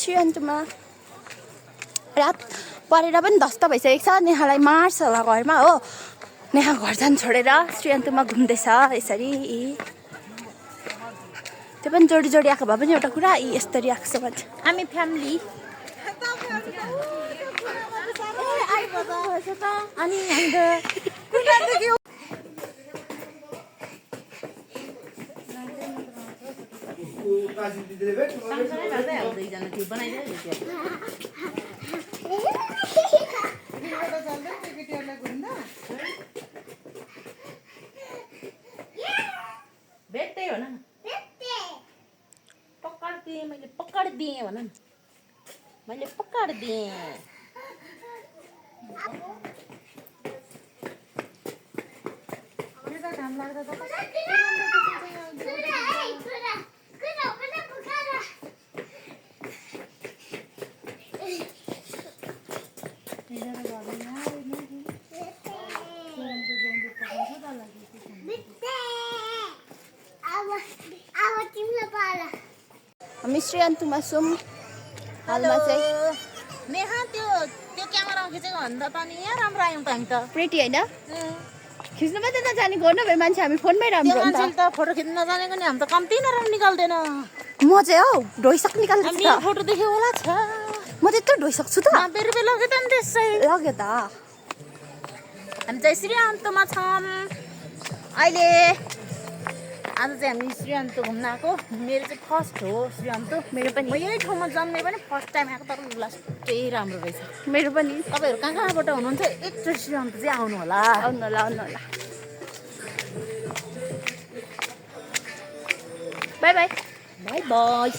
श्रीअन्तुमा रात परेर पनि धस्त भइसकेको छ। नेहालाई मार्छ होला घरमा हो। नेहा घर जान छोडेर श्रीअन्तुमा घुम्दैछ यसरी। त्यो पनि जोडी जोडी आएको भए पनि एउटा कुरा, यस्तरी आएको छ भन्छ। हामी फ्यामिली अनि भेट्दै हो न पकडिदिएँ मैले, पकडिदिएँ भन न, मैले पकडिदिएँ। घाम लाग्दा त हामी श्रीअन्तुमा छौँ हालमा चाहिँ। नेहा त्यो क्यामेरामा खिचेको भन्दा त नि यहाँ राम्रो आयौँ त हामी त। प्रिटी होइन खिच्नु मात्रै नजानेको हो न भाइ मान्छे। हामी फोनमै राम्रो हो नि त। फोटो खिच्न नजानेको नि हामी त कम्ती नराम्रो निकाल्दैन। म चाहिँ हौ ढोइसक निकाल्छु त। फोटो देख्यो होला छ। म चाहिँ यत्रो ढोइसक छु त। रुपियाँ लग्यो त नि त्यसै। लग्यो त। हामी चाहिँ श्रीअन्तुमा छौँ अहिले। आज चाहिँ हामी श्रीअन्तु घुम्न आएको। मेरो चाहिँ फर्स्ट हो श्रीअन्तु। मेरो पनि। म यही ठाउँमा जन्मे पनि फर्स्ट टाइम आएको, तर लास्टै राम्रो रहेछ। मेरो पनि। तपाईँहरू कहाँ कहाँबाट हुनुहुन्छ एकचोटि श्रीअन्तु चाहिँ आउनु होला। आउनु होला आउनु होला। By by by by.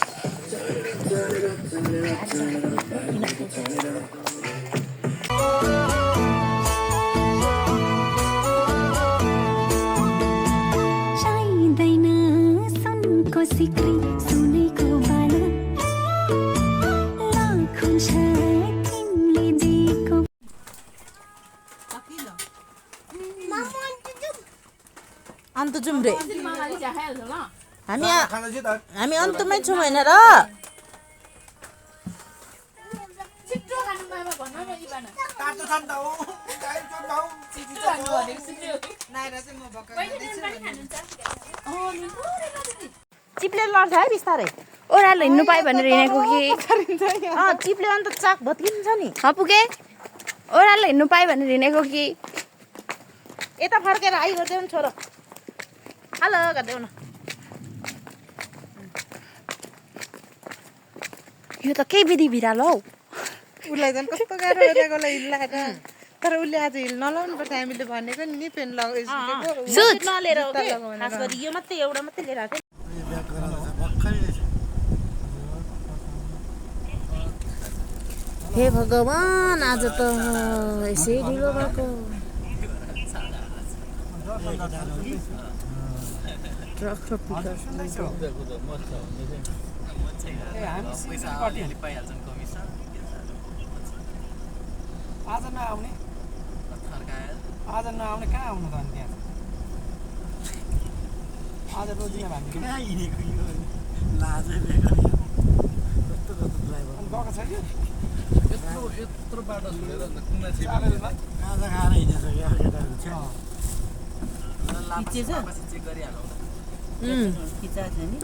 अन्त जाउँ रे हामी अन्तमै छौँ होइन र। चिप्ले लड्छ है बिस्तारै। ओह्रालो हिँड्नु पायो भनेर हिँडेको कि चिप्ले अन्त चाक भत्किन्छ नि। पुगे ओह्रालो हिँड्नु पायो भनेर हिँडेको कि। यता फर्केर आइ गरिदेऊ नि छोरो। हेलो गरिदेऊ न। यो त केही विधि भिरालो हौ। उसलाई झन् कस्तो गाह्रो गरेकोलाई हिँड्लाएर। तर उसले आज हिल नलाउनु पर्छ हामीले भनेको नि पेन नलिएर खास गरी यो मात्रै एउटा मात्रै लिएर आएको। हे भगवान् आज त यसै ढिलो भएको। ट्रक र पिकअप आज नआउने कहाँ आउनु त अनि त्यहाँ आज रोजिने भान्जी कहाँ हिँडेको यो लाजै गएको छ कि यत्रो बाटो छोडेर कुना खाएर हिँडेछ क्या केटाहरू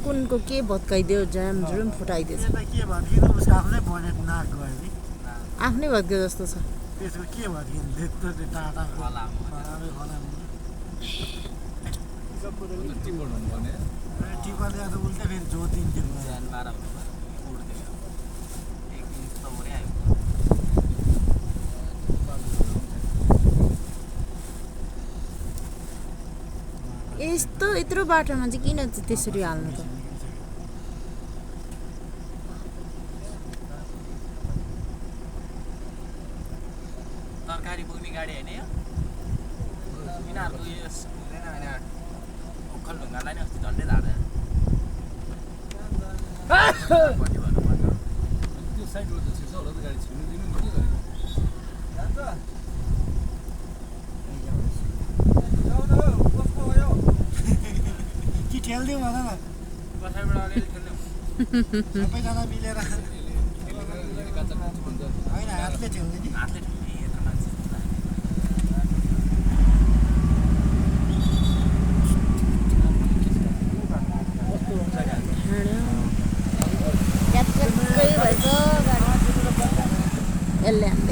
कुनको के भत्काइदियो जाम जुम फुटाइदिएछ। के भत्किनु उसको आफ्नै बोनेट नाक गयो नि। आफ्नै भत्कियो जस्तो छ। त्यसको के भत्किनु त्यत्रो टाटा टिपरले आज उल्टै फेरि जोतिन्थ्यो। यस्तो यत्रो बाटोमा चाहिँ किन त्यसरी हाल्नु त। तरकारी बोक्ने गाडी होइन यो यिनीहरूको यो उखल ढुङ्गालाई नि अस्ति झन्डै झार्दै त्यो साइडबाट त छिर्छ होला त गाडी छिर्नु दिनु के गरेको कि ठेल्दिउँ भन न पछाडिबाट अलिअलि खेल्ने सबैजना मिलेर होइन हातले ठेल्ने नि हातले ठेल्ने यत्रो मान्छे यसले